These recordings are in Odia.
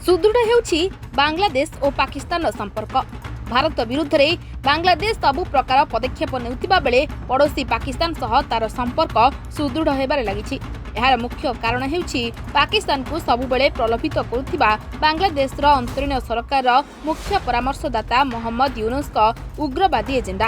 ସୁଦୃଢ଼ ହେଉଛି ବାଂଲାଦେଶ ଓ ପାକିସ୍ତାନର ସମ୍ପର୍କ। ଭାରତ ବିରୁଦ୍ଧରେ ବାଂଲାଦେଶ ସବୁ ପ୍ରକାର ପଦକ୍ଷେପ ନେଉଥିବା ବେଳେ ପଡ଼ୋଶୀ ପାକିସ୍ତାନ ସହ ତାର ସମ୍ପର୍କ ସୁଦୃଢ଼ ହେବାରେ ଲାଗିଛି। ଏହାର ମୁଖ୍ୟ କାରଣ ହେଉଛି ପାକିସ୍ତାନକୁ ସବୁବେଳେ ପ୍ରଲୋଭିତ କରୁଥିବା ବାଂଲାଦେଶର ଅନ୍ତରୀଣ ସରକାରର ମୁଖ୍ୟ ପରାମର୍ଶଦାତା ମହମ୍ମଦ ୟୁନୁସଙ୍କ ଉଗ୍ରବାଦୀ ଏଜେଣ୍ଡା।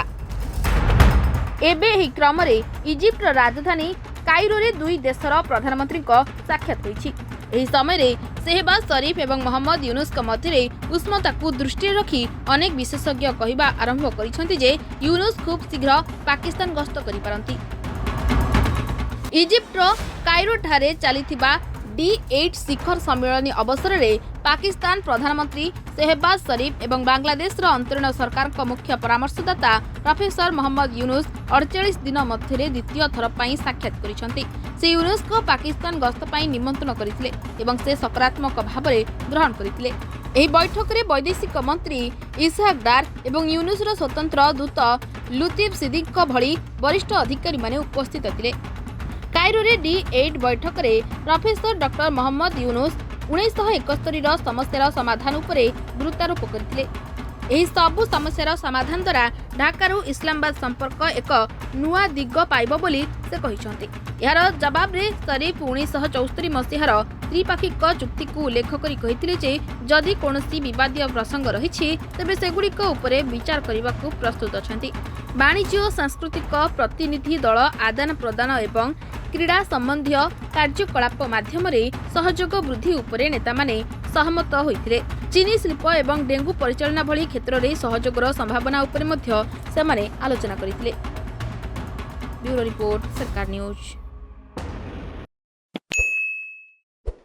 ଏବେ ଏହି କ୍ରମରେ ଇଜିପ୍ଟର ରାଜଧାନୀ କାଇରୋରେ ଦୁଇ ଦେଶର ପ୍ରଧାନମନ୍ତ୍ରୀଙ୍କ ସାକ୍ଷାତ ହୋଇଛି। ଏହି ସମୟରେ ସେହବାଜ ସରିଫ ଏବଂ ମହମ୍ମଦ ୟୁନୁସଙ୍କ ମଧ୍ୟରେ ଉଷ୍ମତାକୁ ଦୃଷ୍ଟିରେ ରଖି ଅନେକ ବିଶେଷଜ୍ଞ କହିବା ଆରମ୍ଭ କରିଛନ୍ତି ଯେ ୟୁନୁସ ଖୁବ୍ ଶୀଘ୍ର ପାକିସ୍ତାନ ଗସ୍ତ କରିପାରନ୍ତି। ଇଜିପ୍ଟର କାଇରୋଠାରେ ଚାଲିଥିବା ଡି8 ଶିଖର ସମ୍ମିଳନୀ ଅବସରରେ ପାକିସ୍ତାନ ପ୍ରଧାନମନ୍ତ୍ରୀ ସେହବାଜ ସରିଫ ଏବଂ ବାଂଲାଦେଶର ଅନ୍ତରୀଣ ସରକାରଙ୍କ ମୁଖ୍ୟ ପରାମର୍ଶଦାତା ପ୍ରଫେସର ମହମ୍ମଦ ୟୁନୁସ 48 ଦିନ ମଧ୍ୟରେ ଦ୍ୱିତୀୟ ଥର ପାଇଁ ସାକ୍ଷାତ କରିଛନ୍ତି। ସେ ୟୁନୁସଙ୍କ ପାକିସ୍ତାନ ଗସ୍ତ ପାଇଁ ନିମନ୍ତ୍ରଣ କରିଥିଲେ ଏବଂ ସେ ସକାରାତ୍ମକ ଭାବରେ ଗ୍ରହଣ କରିଥିଲେ। ଏହି ବୈଠକରେ ବୈଦେଶିକ ମନ୍ତ୍ରୀ ଇସହାକ ଦାର ଏବଂ ୟୁନୁସର ସ୍ୱତନ୍ତ୍ର ଦୂତ ଲୁତିଫ ସିଦ୍ଦିକଙ୍କ ଭଳି ବରିଷ୍ଠ ଅଧିକାରୀମାନେ ଉପସ୍ଥିତ ଥିଲେ। କାଇରୋରେ ଡି8 ବୈଠକରେ ପ୍ରଫେସର ଡକ୍ଟର ମହମ୍ମଦ ୟୁନୁସ 1971ର ସମସ୍ୟାର ସମାଧାନ ଉପରେ ଗୁରୁତ୍ୱାରୋପ କରିଥିଲେ। ଏହି ସବୁ ସମସ୍ୟାର ସମାଧାନ ଦ୍ୱାରା ଢାକାରୁ ଇସଲାମାବାଦ ସମ୍ପର୍କ ଏକ ନୂଆ ଦିଗ ପାଇବ ବୋଲି ସେ କହିଛନ୍ତି। ଏହାର ଜବାବରେ ସରିଫ 1974 ମସିହାର ତ୍ରିପାକ୍ଷିକ ଚୁକ୍ତିକୁ ଉଲ୍ଲେଖ କରି କହିଥିଲେ ଯେ ଯଦି କୌଣସି ବିବାଦୀୟ ପ୍ରସଙ୍ଗ ରହିଛି, ତେବେ ସେଗୁଡ଼ିକ ଉପରେ ବିଚାର କରିବାକୁ ପ୍ରସ୍ତୁତ ଅଛନ୍ତି। ବାଣିଜ୍ୟ, ସାଂସ୍କୃତିକ ପ୍ରତିନିଧି ଦଳ ଆଦାନ ପ୍ରଦାନ ଏବଂ କ୍ରୀଡ଼ା ସମ୍ବନ୍ଧୀୟ କାର୍ଯ୍ୟକଳାପ ମାଧ୍ୟମରେ ସହଯୋଗ ବୃଦ୍ଧି ଉପରେ ନେତାମାନେ ସହମତ ହୋଇଥିଲେ। ଚିନି ଶିଳ୍ପ ଏବଂ ଡେଙ୍ଗୁ ପରିଚାଳନା ଭଳି କ୍ଷେତ୍ରରେ ସହଯୋଗର ସମ୍ଭାବନା ଉପରେ ମଧ୍ୟ ସେମାନେ ଆଲୋଚନା କରିଥିଲେ। ବ୍ୟୁରୋ ରିପୋର୍ଟ, ସରକାର ନ୍ୟୁଜ୍।